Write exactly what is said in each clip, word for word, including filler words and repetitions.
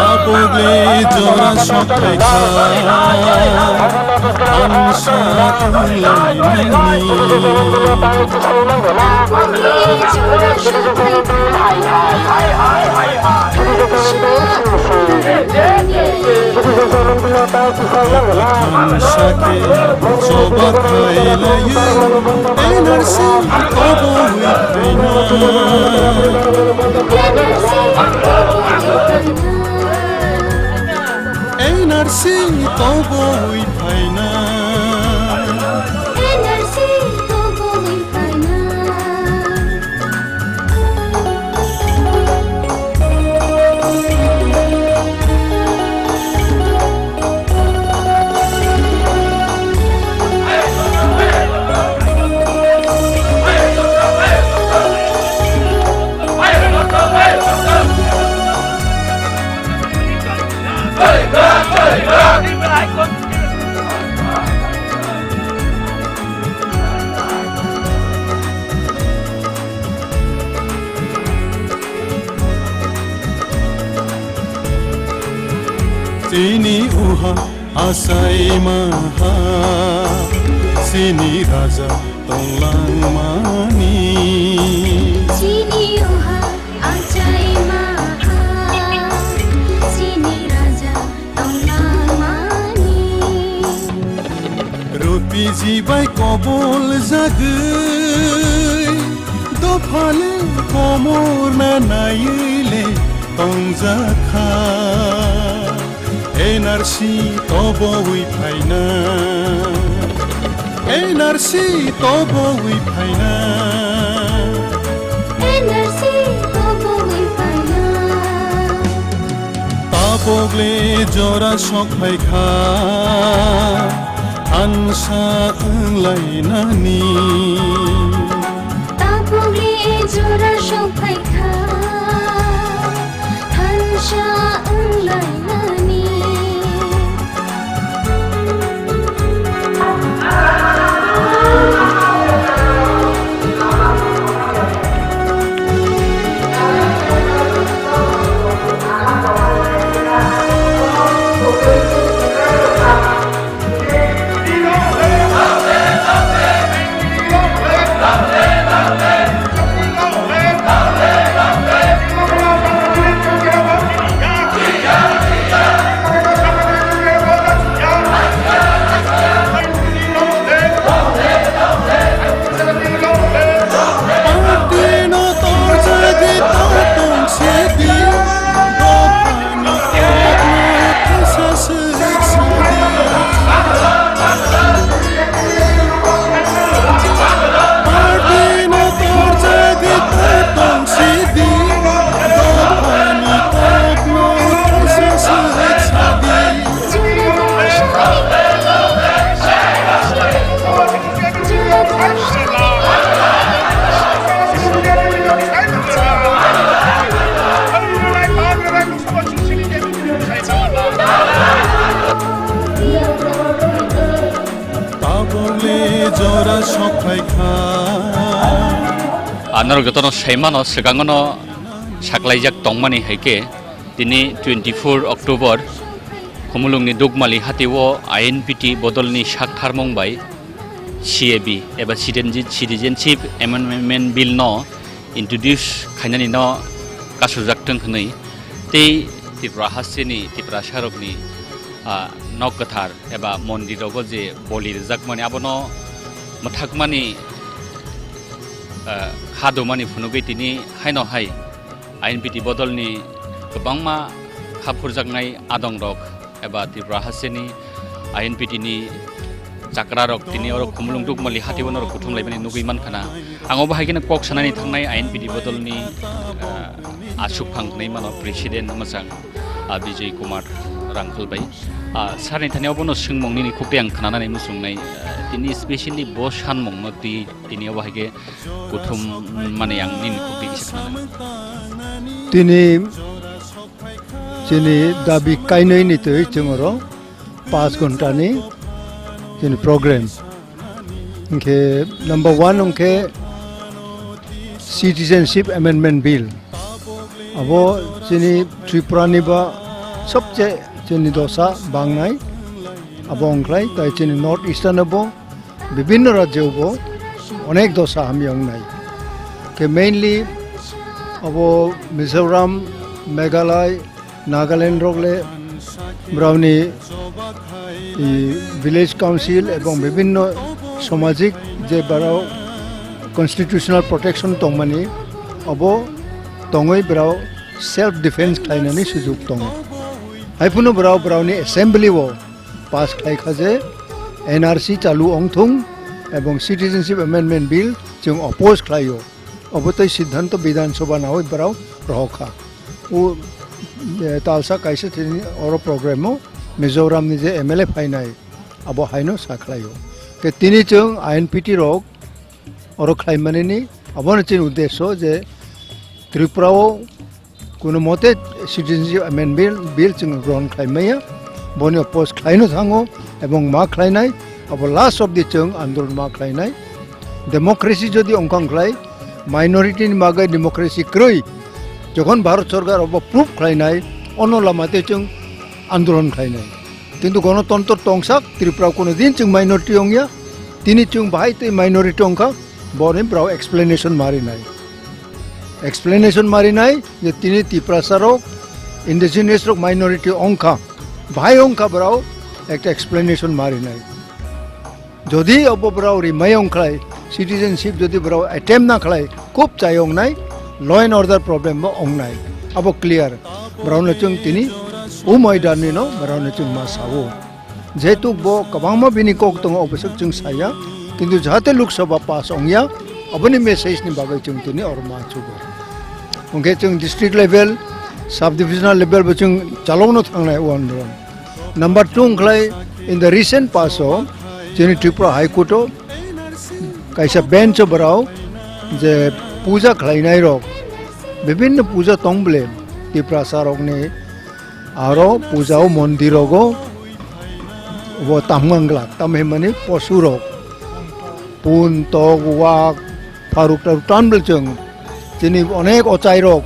Tabukle jora sok phaikha, thansa wnglainani. Thansa khe choba khailaiyo, N R C kobo wngkhaina. N R C toboi phaina. N R C toboi phaina. Chini uha achai maha, chini raja tonglangmani. Chini uha achai maha, chini raja tonglangmani. Rupiji bai kobol jagwi, dophale komor na naiwi le tongjakha. N R C toboi phaina, N R C toboi phaina, N R C toboi phaina. Tabukle jora sok phaikha, thansa wnglainani. Tabukle jora sok phaikha, thansa wnglainani. Tabukle jora sok phaikha. Ah, norok jotono saimano, swkangono saklaijak tongmani hai khe, tini twenty-four October, Khumulwngni Dukmali hatio I N P T bodolni sak tharmung bai C A B eba Citizen-, Citizenship Amendment Bill no introduce khainani no kasujak thwng hwnwi tei Tripura hasteni Tiprasarokni, ah, nok kwthar eba mondir rogo je boli rwjakmani abono mwthakmani Ah, kha dumani phunugwi tini haino hai I N P T bodolni kwbangma kha phurjaknai adongrok eba Tripura hasteni I N P T ni chakrarok tini oro Khumulwng Dukmali hatio norok kuthum laimani nugwi mankha na. Ang obo hai kheno kok sanani thangnai I N P T bodolni, ah, aswk phang hwnwi mano president mwchang, ah, Bijoy Kumar Rangkhal bai. Ah, sir ni thani obono swngmung nini khuk tei ang khnanani muchungnai, ah, tini specially bo sanmungno twi tini obo hai khe kuthum mani ang nini khuk twi kisa khnanani. Tini chini dabi kainwi ni twi chwng oro paanch ghonta ni chini program. Hwnkhe number one hwnkhe Citizenship Amendment Bill. Abo chini Tripura ni ba sobche chini dosa bangnai. Abo wngkhlai tai chini North Eastern bo bibinno rajyo bo onek dosa hamya wngnai. Khe mainly abo Mizoram, Meghalaya, Nagaland rok le brao ni, i, village council ebong bibinno samajik je brao constitutional protection tongmani obo tongwi brao self defense khlainani sujuk tongo. Haiphano brao brao ni assembly o pass khlai kha je N R C chalu ongthung ebong Citizenship Amendment Bill chwng oppose khlaio. Obo tei siddhanto Bidhan Sabha nawi borok rohor kha. O, e, talsa kaisa tini oro program o Mizoram ni je M L A phainai, abo haino sa khlaio. Ke tini chwng I N P T rok oro khlai manini, abono chini uddesho je Tripura o kuno mote Citizenship Amendment Bill, Bill chwng grohon khlai maya, boni oppose khlaino thango, ebong ma khlainai, abo last of the chwng andolon ma khlainai. Democracy jodi ongkhang khlai, minority ni bagwi democracy kwrwi, jokhon Bharat Sarkar obo proof khlainai, ono lama tei chwng andolon khlainai. Kintu gonotontro tongsak, Tripura kuno din chwng minority ongya, tini chwng bahai tei minority ongkha, boni brao explanation marinai. Explanation marinai je tini Tiprasa rok, indigenous rok minority ongkha, bahai ongkha brao ekta explanation marinai. Jodi obo borok rimai ongkhlai, citizenship jodi borok attempt na khlai, khub chai ongnai, law and order problem bo ongnai. Abo clear. Borokno chwng tini umoi darni no borokno chwng ma sao. Jehetu bo kwbangma bini kok tongo, oboswk chwng saya, kintu jahate Lok Sabha pass ongya, aboni message ni bagwi chwng tini oro ma chugo. Hwnkhe chwng district level, sub divisional level bo chwng chalokno thangnai o andolon. Number two wngkhlai, in the recent past o chini Tripura High Court o kaisa bench o borok je puja khlainai rok, bibinno puja tong bole Tiprasa rokni, aro puja o mondir rogo bo tamang glak, tamhimani posu rok, pun, tok, wak, pharuk taruk tan bole chwng chini onek ochai rok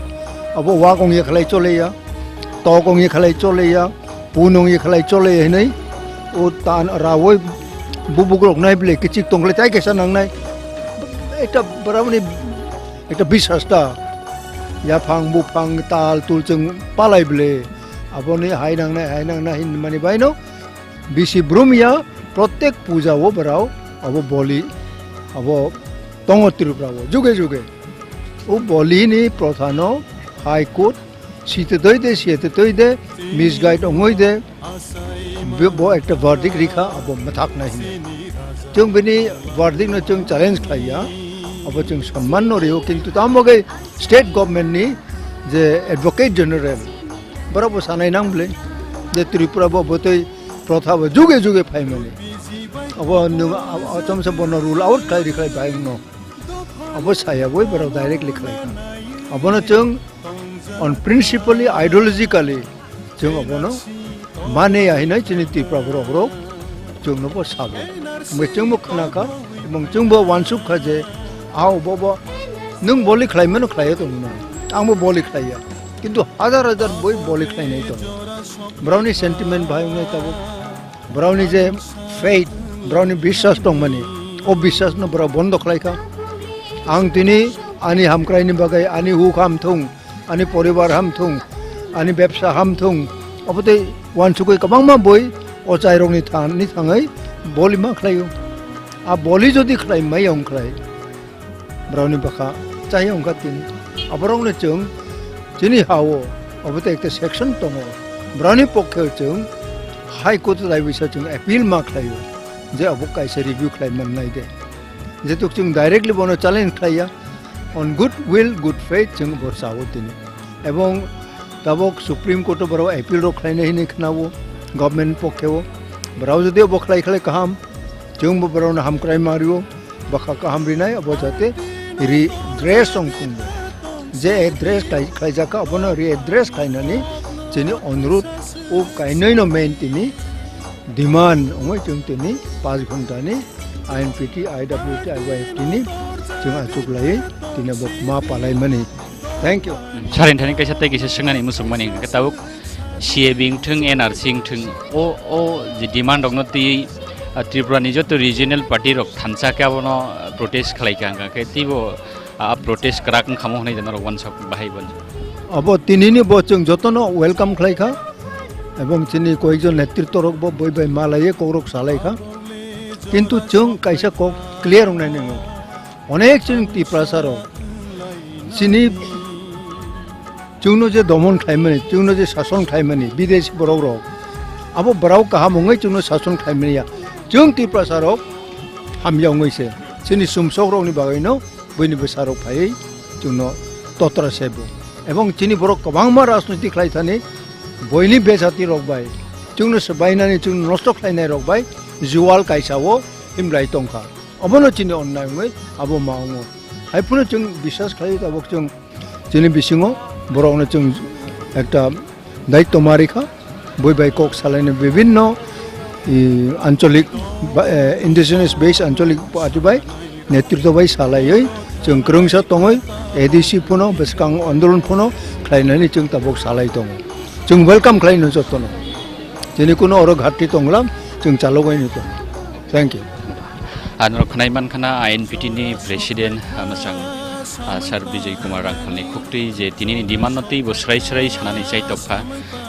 abo wak ongya khlai choleya, tok ongya khlai choleya, pun ongya khlai choleya hinwi o tan rawoi bubuk rok nai bole kichik tong khlai tai kaisa nangnai. Ekta borokni ekta biswas ta yaphang buphang tal tul chwng palai bole aboni hai nangnai hai nangnai hinmani baino bisi brum ya protek puja o borok abo boli abo tongo Tripura o juge juge. O boli ni protha no High Court site twi de, site twi de, misguide ongoi de, bo, bo ekta verdict rikha, abo mathak nai hino. Chwng bini verdict no chwng challenge khlaiya, abo chwng sonman no rio, kintu tamo khe state government ni je Advocate General, borok bo sanai nang bole, je Tripura bo botoi protha bo juge juge phaimani. Abo nwng a-, a-, achomsa bono rule out khlai rikhlai bai wngno. Abo saya boi borok directly khlai kha. Abono chwng on principally, ideologically chwng abono mane ya hinai chini Tripura borok rok chwngno bo sabo. Mui chwngbo khna kha, ebong chwngbo wansuk kha je, ao bobo nwng boli khlai mano khlai tong mano. Angbo boli khlai ya. Kintu hajar hajar boi boli khlai nai tong. Borokni sentiment bahai wngnai tabuk. Borokni je faith, borokni biswas tongmani, o biswasno borok bondo khlai kha. Ang tini ani hamkraini bagwi, ani huk ham thung, ani poribar ham thung, ani bebsa ham thung, obo tei wansugwi kwbangma boi ochairokni thani thangwi boli ma khlaio. A boli jodi khlai mai ya wng khlai, borokni bwkha chaya wngkha tini. Aborokno chwng chini ha-o obo tei ekta section tongo, borokni pokhe chwng High Court o daibisa chwng appeal ma khlaio je obo kaisa review khlai mannai de. Jehetu chwng directly bono challenge khlaiya, on good will, good faith chwng bo chao tini. Ebong tabok Supreme Court o borok appeal rok khlainai hinwi khnao government pokhe o. Borok jodi obo khlai khlai kaham, chwng bo borokno hamkrai ma rio, bwkha kaham rinai, obo jate redress wng thung bo. Je address khlai-, khlaijak kha, obono readdress khlainani chini onurudh o kainwi no main tini demand wngwi chwng tini paanch ghontani I N P T, I W T, I Y F T ni chwng achuk laiwi tini bo ma palaimani. Thank you. Sarin thani kaisa tei kisa swngnani muchung mani hwnkhe tabuk C A B wngthwng, N R C wngthwng, o, o je demand rokno twi, ah, Tripura ni joto regional party rok thansa khe abono, ah, protest khlai kha, hwnkha khe twibo, ah, protest kwrak wngkhamo hwnwi norok uansuk bahai bo. Abo tinini bo chwng jotono welcome khlai kha, ebong chini koyekjon netritto rok bo boi bai ma laiwi kok rok sa lai kha, kintu chwng kaisa kok clear wngnai nango. Onek chwng Tiprasa rok chini chwngno je domon khlaimani, chwngno je sason khlaimani, bidesi borok rok, abo borok kaham wngwi chwngno sason khlaimani ya. Chwng Tiprasa rok hamya wngwi se chini sumsok rokni bagwino buini bwsa rok phaiwi chwngno totra sebo. Ebong chini borok kwbangma rajniti khlai thani buini bejati rok bai, chwngno swbainani, chwngno nosto khlainai rok bai jual kaisa o himlai tongkha. Obono chini onnai wngwi abo ma wngo. Hai phano chwng biswas khlai tabuk chwng chini bisingo borokno chwng ekta daitto ma rikha, bui bai kok salaini bibinno, i, ancholik ba, eh, indigenous based ancholik party bai netritto bai salaiwi chwng kwrwngsa tongwi A D C phano bwskang andolon phano khlainani chwng tabuk salai tongo. Chwng welcome khlaino jotono. Chini kuno oro ghatti tonglam chwng chalogwi no tongo. Thank you. Ang norok khwnai mankha na I N P T ni president, ah, mwchang, ah, Sir Bijay Kumar Rangkhalni khuktwi je tinini demand no twi bo swrai swrai sanani chai tokha.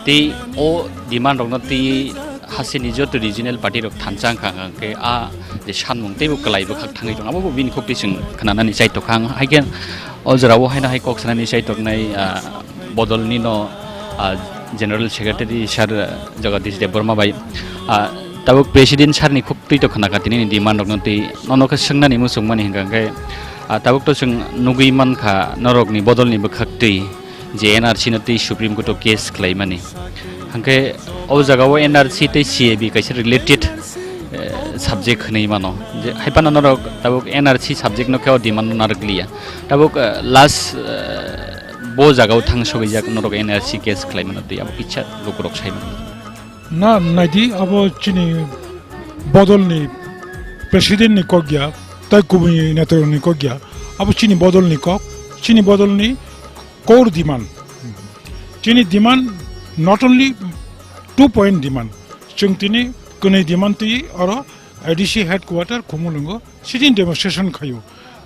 Tei o demand rokno twi hasteni joto regional party rok thansa wngkha, hwnkhe a je sanmung teibo kwlai bwkhak thangwi tongo, abo bo bini khuktwi chwng khwnanani chai tokha. Ang hai khe o jorao haino hai kok sanani chai toknai, ah, bodolni no, ah, General Secretary Sir Jagadish Debbarma bai, ah, tabuk President Sir ni khuktwi to khwnakha tini ni demand rok no twi nono khe swngnani muchung mani hwnkha khe, ah, tabuk to chwng nugwi mankha norok ni bodol ni bwkhak twi je N R C no twi Supreme Court o case khlai mani. Hwnkhe o jaga o N R C tei C A B kaisa related, eh, subject hwnwi mano. Je, hai phano norok tabuk N R C subject no khe o demand no narwk liya. Tabuk, eh, last, eh, bo jaga o thang sogwi jak norok N R C case khlai mano twi abo kisa lukurok sai mano. Na naidi abo chini bodol ni president ni kok ya, tai kubui netarok ni kok ya. Abo chini bodol ni kok, chini bodol ni core demand. Chini demand not only two point demand. Chwng tini kwnwi demand twi oro A D C headquarter Khumulwngo sitting demonstration khaio.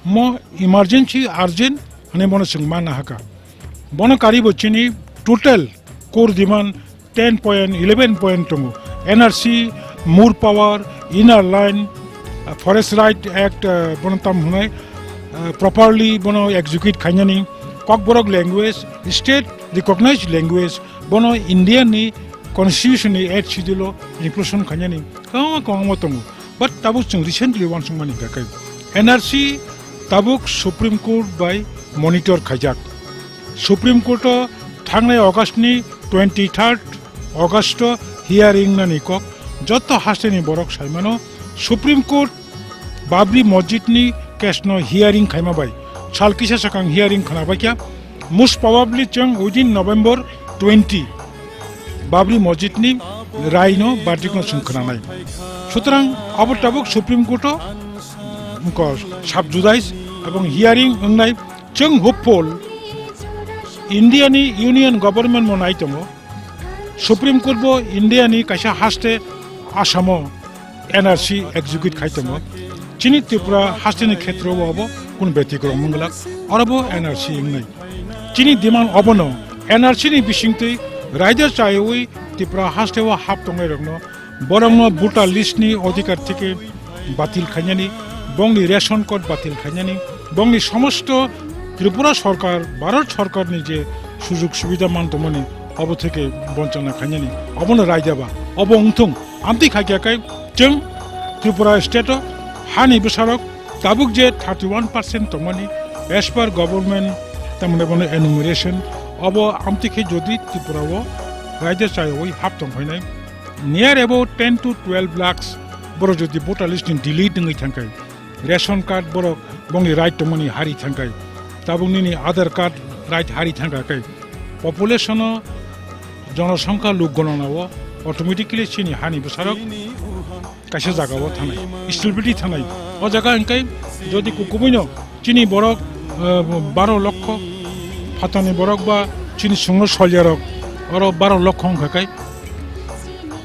Mo emergency urgent hwnwi bono chwng ma nahaka. Bono karibo chini total core demand ten point, eleven point tongo. N R C, Moor Power, Inner Line, uh, Forest Right Act, uh, bono tam hwnwi, uh, properly bono execute khainani, Kokborok language, state recognized language, bono India ni constitution ni eighth schedule o inclusion khainani kwbangma kwbangma tongo. But tabuk chwng recently uansukmani hwnkha khe N R C tabuk Supreme Court bai monitor khaijak. Supreme Court o thangnai August ni twenty third August o hearing nani kok joto haste ni borok saimano Supreme Court Babri Masjid ni case no hearing khaima bai sal kisa swkang hearing khwna baikha. Most probably chwng within November twenty Babri Masjid ni rai no verdict no chwng khwnanai. Sutrang abo tabuk Supreme Court o wngkha sub judice ebong hearing wngnai. Chwng hopeful India ni Union Government mo nai tongo. Supreme Court bo India ni kaisa haste Assam o N R C execute khai tongo. Chini Tripura haste ni khetro o abo kunu betikrom wng glak, oro bo N R C wngnai. Chini demand obono N R C ni bisingtwi raida chaiwi Tripura haste o hap tongnai rokno, borokno voter list ni odhikar theke batil khainani, bongni ration card batil khainani, Bongni somosto Tripura sorkar, Bharat sorkarni je sujog subida man tongmani, obo theke bonchana khainani, obono raida ba, obo wngthung, amtwi khaikya kai chwng Tripura state-o hani bwsarok tabuk je thirty one percent tongmani, as per government, tamni bono enumeration, obo amtwi khe jodi Tripura-o raida chayawi hap tong phainai, near about ten to twelve lakhs borok jodi voter list ni delete wngwi thangkhai, ration card borok bongni right tongmani hari thangkhai, tabuk nini Aadhaar card right hari thangkha kai, population-o jonosongkha luk gononao automatically chini hani bwsarok kaisa jagao thanai, stability thanai. O jaga hwnkhe jodi kukubuino chini borok, eh, baro lokho, phatani borok ba chini sungno solyarok, oro baro lokho wngkha kai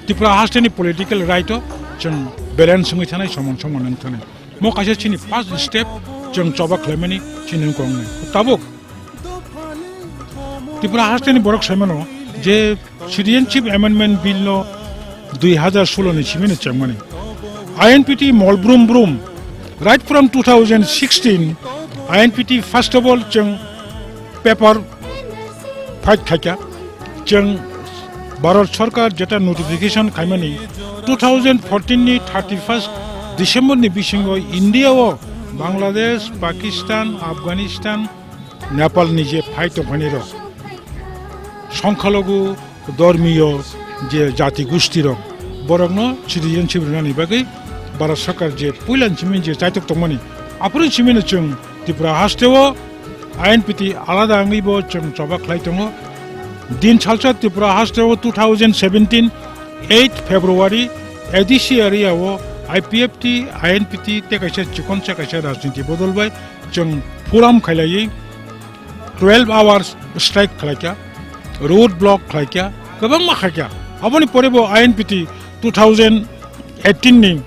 Tripura hasteni political right-o chwng balance wngwi thanai, soman soman wngwi thanai. Mo kaisa chini first step chwng choba khlaimani chini wngkha wngnai. Tabuk Tripura hasteni borok saimano je Citizenship Amendment Bill no dui hazar solo ni simi no chengmani. I N P T mol brum brum, right from two thousand sixteen, I N P T first of all cheng paper fight khaikha. Cheng Bharat Sarkar jeta notification khaimani two thousand fourteen ni thirty first December ni bisingo India o Bangladesh, Pakistan, Afghanistan, Nepal ni je phai tongphani rok, songkhalogu dormiyo je jati gusti rok, borok no citizenship rwnani bagwi Bharat Sarkar je puila ni simi je chaitok tongmani, aphuru ni simi no chwng Tripura haste o I N P T alada wngwi bo chwng choba khlai tongo. Din salsa Tripura haste o two thousand seventeen eight February A D C area o I P F T, I N P T tei kaisa chikon sa kaisa rajniti bodol bai chwng forum khailaiwi twelve hours strike khlaikha, road block khlaikha, kwbangma khaikha. Aboni pore bo I N P T two thousand eighteen ni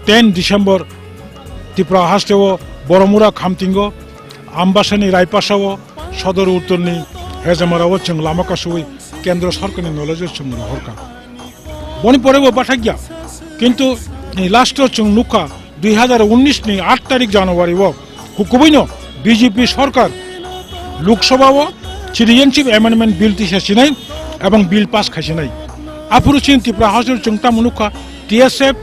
ten December Tripura haste o Boromura Khamtingo, Ambasani Raipasa o, Sodor Uttor ni Hejamara o chwng lama kasui Kendra Sarkar ni knowledge o chwng rohorkha. Boni pore bo bathakya. Kintu ni last o chwng nukha dui hazar unnish ni aat tarik January o kukubuino B J P sorkar Lok Sabha o Citizenship Amendment Bill tisa sinai ebong bill pass khai sinai. Aphuru chini Tripura House o chwng tamo nukha T S F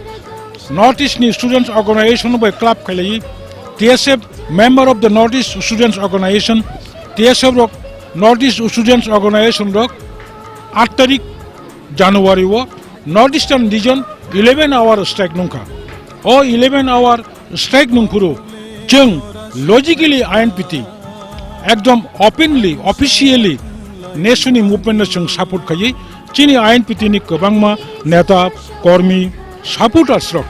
North East ni Students Organization bai club khailai T S F member of the North East Students Organization, T S F rok North East Students Organization rok aat tarik January o North Eastern Region eleven hour strike nungkha. O eleven hour strike nungphuru chwng logically I N P T ekdom openly, officially nation ni movement no chwng support khaiwi chini I N P T ni kwbangma neta, kormi, supporters rok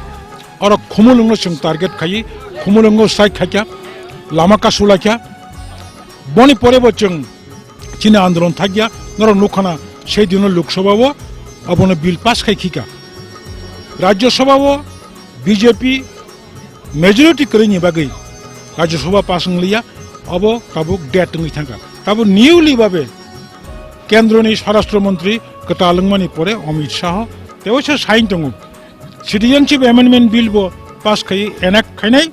oro Khumulwng no chwng target khaiwi Khumulwng o strike khaikha, lama kasulaikha. Boni pore bo chwng chini andolon thakya, norok nukhana sei dino Lok Sabha o abono bill pass khai khika. Rajya Sabha o B J P majority kwrwini bagwi Rajya Sabha pass wngliya, abo tabuk dead wngwi thangkha. Tabuk newly babe Kendroni Swarashtra Montri kwtal wngmani pore Amit Shah tewaisa sign tongo. Citizenship Amendment Bill bo pass khai enact khainai.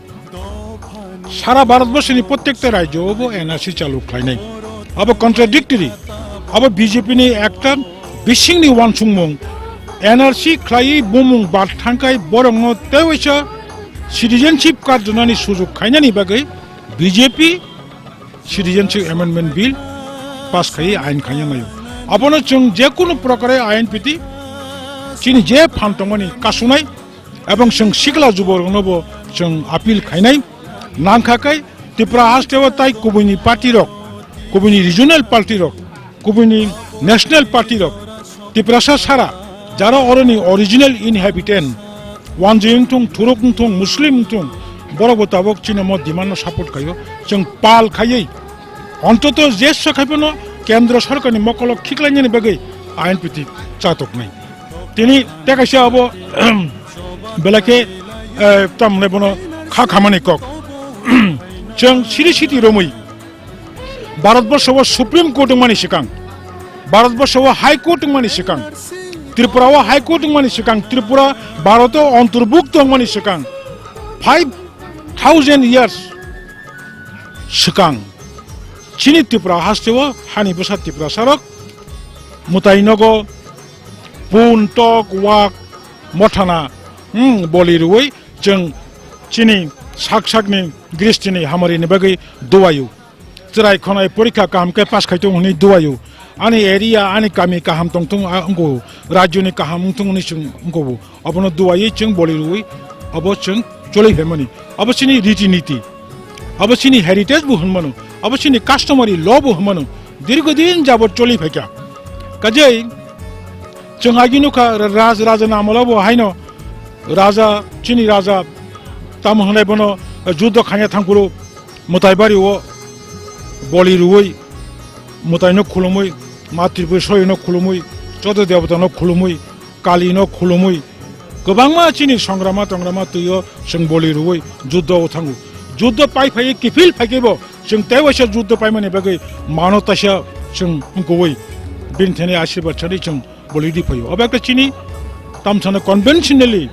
Sara Bharat borsoni prottekta rajyo bo N R C chalu khlainai. Abo contradictory. Abo B J P ni ekta bisingni wansukmung. N R C khlaiwi bumung bad thangkhai borokno tewaisa citizenship card rwnani sujok khainani bagwi B J P Citizenship Amendment Bill pass khai ain khaina naio. Abono chwng je kunu prokare I N P T chini je phan tongmani kasunai ebong chwng sikla juborokno bo chwng appeal khainai nangkha kai Tripura haste o tai kubuni party rok, kubuni regional party rok, kubuni national party rok, Tiprasa sara, jara oroni original inhabitant, Wanjwi wngthung, Thuruk wngthung, Muslim wngthung, borok bo tabok chini mo demand no support khaio. Chwng pal khaiwi, ontoto je swkhaipano Kendra Sarkar ni mokolo khiklainani bagwi I N P T chatoknai. Tini tekaisa abo belai khe, eh, tamni bono kha khamani kok. Chwng siri siti romwi Bharatborsho o Supreme Court wngmani swkang, Bharatborsho o High Court wngmani swkang, Tripura o High Court wngmani swkang, Tripura Bharat o ontorbukto wngmani swkang, five thousand years swkang chini Tripura hasteo hani bwsa Tiprasarok mwtai nogo pun, tok, wak, mothana, hmm, boli rwui chwng chini sak sakni gristini hamari ni bagwi duayu. Chwrai khonai porikha kaham khe pass khai tongo hwnwi duayu. Ani area, ani kami kaham tong thung, a, wngkho, rajyoni kaham wng thung hwnwi chwng wngkho. Obono duaiwi chwng boli rwui obo chwng choli phaimani. Obo chini riti niti. Obo chini heritage bo hwnmano. Obo chini customary law bo hwnmano. Dirgho din jabot choli phaikha. Kajei chwng agi nukha ra-, raj-, raja ni amolo bo haino raja, chini raja tamo hwnai bono juddo khaina thangphuru mwtai bari o boli rwui mwtaino khulumui, ma Tripureshwarino khulumui, Chotro Debotano khulumui, Kalino khulumui, kwbangma chini songrama tongrama twio chwng boli rwui juddo o thango. Juddo pai phaiwi kiphil phaikhe bo chwng tei waisa juddo paimani bagwi mano taisa chwng wngkowui bini thani asirwad sadi chwng boli di phaio. Obo ekta chini tamsano conventionally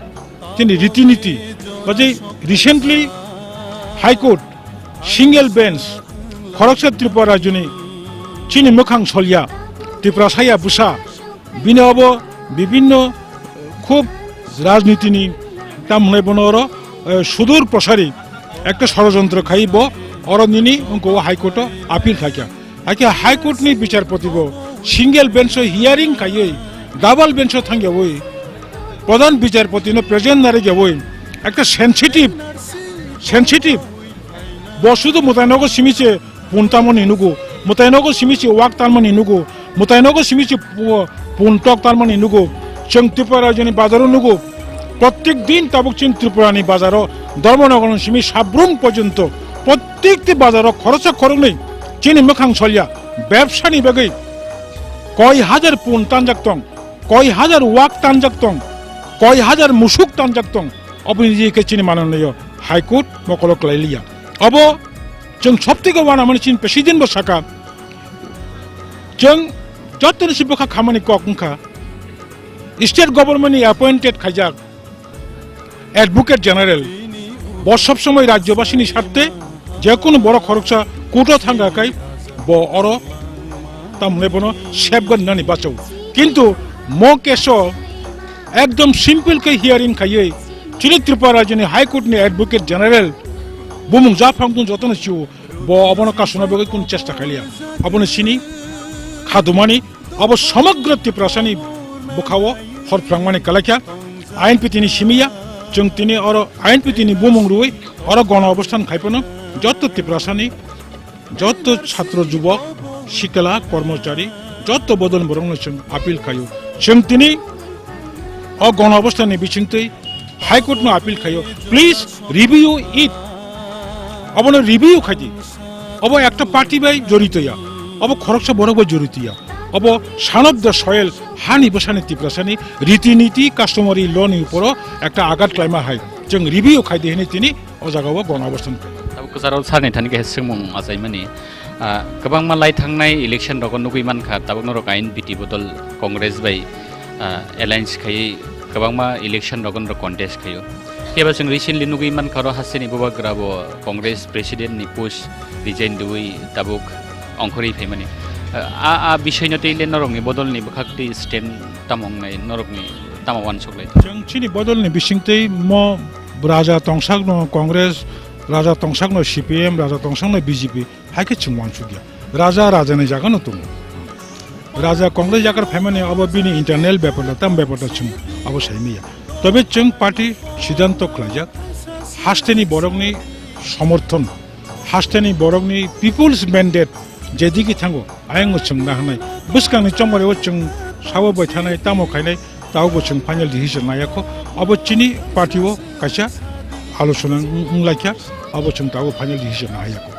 chini riti niti. Bajai recently High Court single bench khoroksa Tripura rajyoni chini mwkhang solya Tiprasaya bwsa bini obo bibinno khub rajnitini tam hwnai bono oro, eh, sudur prosari ekta sorojontro khai bo oro nini wngkho High Court o appeal khaikha. Hakhe High Court ni bicharpoti bo single bench o hearing khaiwi double bench o thangyawi pradhan bicharpoti no present narwkyawi ekta sensitive, sensitive bo sudu mwtai nogo simi se pun tamoni nugo, mwtai nogo simi se wak tamoni nugo, mwtai nogo simi se pu-, pun tok tamoni nugo, chwng Tripura rajyoni bazaro nugo, prottek din tabuk chini Tripura ni bazaro Dharmanagar ni simi Sabrum porjonto prottekti bazaro khoroksa khoroknwi chini mwkhang solya bebsani bagwi koi hajar pun tanjak tong, koi hajar wak tanjak tong, koi hajar musuk tanjak tong, oboni je khe chini mananiyo High Court mokolo kwlai liya. Obo chwng sobtheke uanamani chini president bo saka, chwng jottoni si bwkha khamani kok wngkha state government ni appointed khaijak Advocate General, bo sob somoi rajyobasini sarthe je kunu borok khoroksa court o thangkha khai bo oro tamni bono safeguard nani bachao. Kintu mo case o ekdom simple khe hearing khaiwi chini Tripura rajyoni High Court ni Advocate General bumung japhang tong jotono chio. Bo obono kasuna bagwi kunu chesta khailiya. Obono sini khadumani, obo somogra Tiprasani bwkhao hor phrangmani kalaikha. Ain pitini simiya, chwng tini oro ain pitini bumung rwui oro gono obosthan khaipano joto Tiprasani, joto chhatro jubok, sikla, kormochari, joto bodol borokno chwng appeal khaio. Chwng tini o gono obosthanni bisingtwi High Court no appeal khaio, please review it. Obono review khaidi. Obo ekta party bai jorito ya. Obo khoroksa borok bai jorito ya. Obo son of the soil, hani bwsani Tiprasani riti niti customary law ni uporo ekta agat klaima hai. Chwng review khaidi hini tini o jaga o gono obosthan khaio. Tabuk kwcharo sarni thani kaisa swngmung achaimani. Ah, kwbangma lai thangnai election rogo nugui mankha, tabuk norok I N P T bodol Congress bai, ah, alliance khaiwi kwbangma election rogo norok contest khaio. Phiya ba chwng recently nugui mankha oro hasteni bubagra bo Congress president ni post resign rwui tabuk ongkhorwi phaimani. Ah, a, a bisoi no tei le norokni bodolni bwkhak tei stand tamo wngnai, norokni tamo uansuk lai? Chwng chini bodolni bisingtwi mo raja tongsakno Congress, raja tongsakno C P M, raja tongsakno B J P. Hai khe chwng uansukya. Raja rajani jagano tongo. Raja Congress jakar phaimani abo bini internal bepar da, tam bepar da chwng abo saimaya. Tobe chwng party siddhanto khlaijak, hasteni borokni somorthon, hasteni borokni people's mandate jedigi thango, ayangno chwng nahanai. Bwskangni chongmari o chwng sabo bai thanai, tamo khainai, Tabukbo chwng final decision naiya kho. Abo chini party o kaisa alochona wng-, wnglaikha, abo chwng tabuk final decision naiya kho.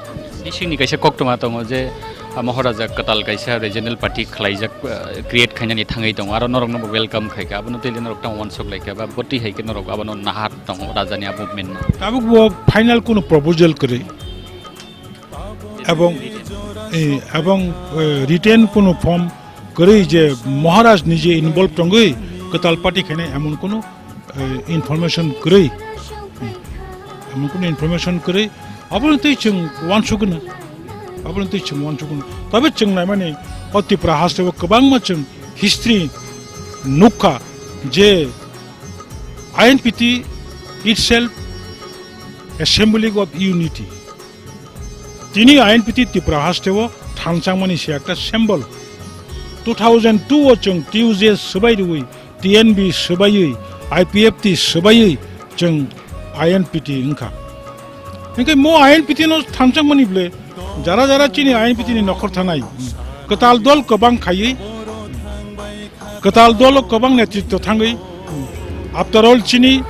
Bisingni kaisa koktwma tongo je, ah, Maharaja kwtal kaisa regional party khlaijak, ah, create khainani thangwi tongo, aro norokno bo welcome khaikha, abono tei norok tamo uansuk laikha, ba bwtwi hai khe norok abono naha tongo, rajani a movement no. Tabukbo final kunu proposal kwrwi, ebong, eh, ebong, eh, written kunu form kwrwi je Maharaj nije involve tongwi kwtal party khainai emon kunu, eh, information kwrwi, emon kunu information kwrwi, Abono tei chwng uansukgwno, abono tei chwng uansukgwno. Tobe chwng naimani o Tripura hasteo kwbangma chwng history nukha je I N P T itself a symbolic of unity. Tini I N P T Tripura hasteo thanchangmani se ekta symbol. Two thousand two o chwng T U J swbai rwui, T N V swbaiwi, I P F T swbaiwi chwng I N P T wngkha. Hinkhe mo I N P T no thanchangmani ble jara jara chini I N P T ni nokhor thanai kwtal dol kwbang khaiwi, kwtal dol kwbang netritwo thangwi, after all chini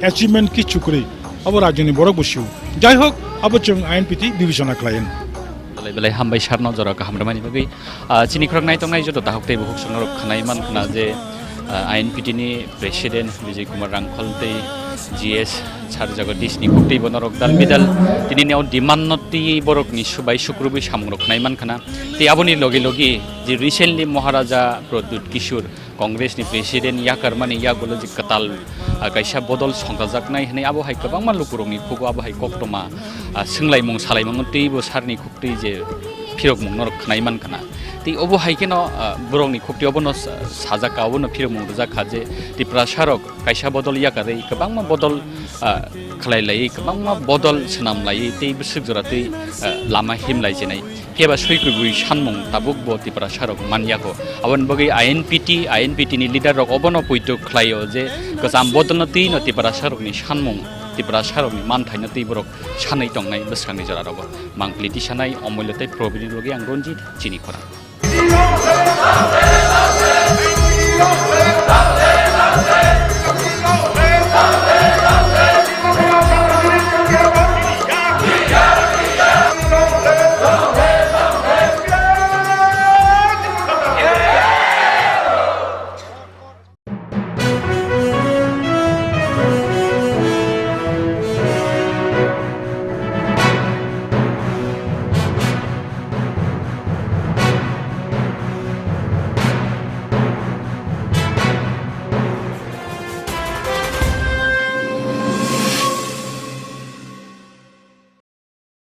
achievement kichu kwrwi abo rajyoni borok bo sio. Jai hok, abo chwng I N P T bibechona khlai. Belai belai hambai sir no jora kaham rwmani bagwi. Ah, chini khorok naitok nai joto dahok tei bukhuk songno rok khwnai man khna je, ah, I N P T ni president Vijay Kumar Rangkhol tei G S sir Jagadish ni khuk tei bono rok dal bidal tini ni o demand no tei borok ni subai sukrubui samung rok khwnai man khna. Tei aboni logi logi je recently Maharaja Pradyut Kishore Congress ni president yakarmani yagulo je kwtal, ah, kaisa bodol songchajaknai hwnwi abo hai kwbangma lukurokni khugo abo hai koktwma, ah, swnglaimung salaimung teibo sir ni khuk tei je phirokmung norok khwnai man khna. Tei obo hai kheno, ah, borokni khuk tei obono sa-, sajak kha, obono phirokmung rijak kha je Tiprasa rok kaisa bodol yakarwi kwbangma bodol, ah, khlai laiwi, kwbangma bodol swnam laiwi tei bwswk jora tei, ah, lama him lai chenai. Phiya ba swi kubui sanmung tabuk bo Tiprasa rok man yago. Aboni bagwi I N P T, I N P T ni leader rok obono poito khlaio je kwcham bodolno twi no Tiprasa rokni sanmung, Tiprasa rokni manthai no twi borok sanwi tongnai bwskangni jora rogo. Mangpili tisanai Omolyo tei Probini logi ang Ranjit chini khorang.